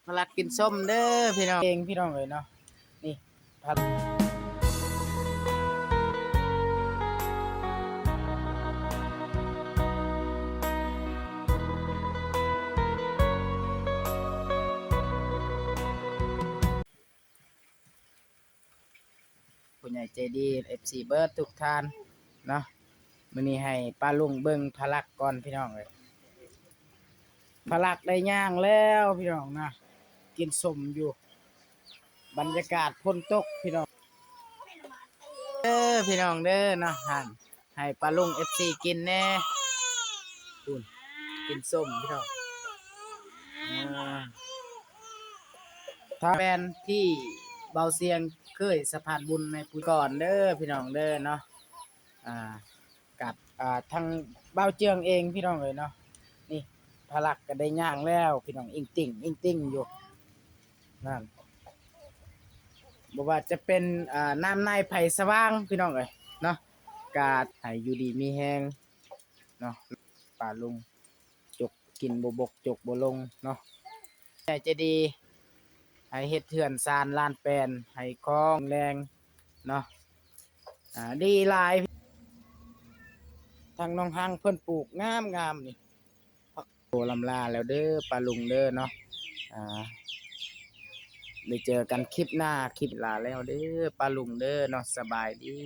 ພະລັກກິນສົ້ມເດີພີ່ນ້ອງ ເອງພີ່ນ້ອງເອີຍເນາະ ນີ້ ຜູ້ໃຫຍ່ໃຈດີ ເອັຟຊີ ເບິດທຸກທ່ານເນາະ ມື້ນີ້ໃຫ້ປ້າລຸງເບິ່ງພະລັກກ່ອນພີ່ນ້ອງເອີຍ ພະລັກໄດ້ຍ່າງແລ້ວພີ່ນ້ອງນະ ກິນສົ້ມຢູ່ ບັນຍາກາດຝົນຕົກພີ່ນ້ອງ ເດີພີ່ນ້ອງເດີເນາະ ຫັ້ນ ໃຫ້ປ້າລຸງ ເອັຟຊີ ກິນແດ່ ພຸ້ນ ກິນສົ້ມພີ່ນ້ອງ ອ່າ ຖ້າແມ່ນທີ່ເບົາຊຽງເຄີຍສະພານບຸນໃນປຸ້ນກ່ອນເດີພີ່ນ້ອງເດີເນາະ ອ່າ ກັບ ອ່າ ທາງເບົາເຈືອງເອງພີ່ນ້ອງເອີຍເນາະ ນີ້ ພະລັກກໍໄດ້ຍ່າງແລ້ວພີ່ນ້ອງ ອິງຕິ່ງ ອິງຕິ່ງຢູ່ ນັ້ນ ບໍ່ວ່າຈະເປັນ ອ່າ ນ້ຳໃນໄພສະຫວ່າງພີ່ນ້ອງເອີຍເນາະ ກະໃຫ້ຢູ່ດີມີແຮງເນາະ ປ້າລຸງ ຈົກກິນບໍ່ບົກຈົກບໍ່ລົງເນາະ ໃຈໃຈດີ ໃຫ້ເຮັດເຮືອນຊານລານແປນ ໃຫ້ຄອງແຮງເນາະ ອ່າ ດີຫຼາຍ ທາງໜອງຮັງເພິ່ນປູກງາມໆ ນີ້ ໂອ້ ລ່ຳລາແລ້ວເດີປ້າລຸງເດີເນາະ ອ່າ ໄດ້ເຈີກັນຄລິບໜ້າ ຄລິບ ລາແລ້ວເດີປ້າລຸງເດີເນາະ ສະບາຍດີ.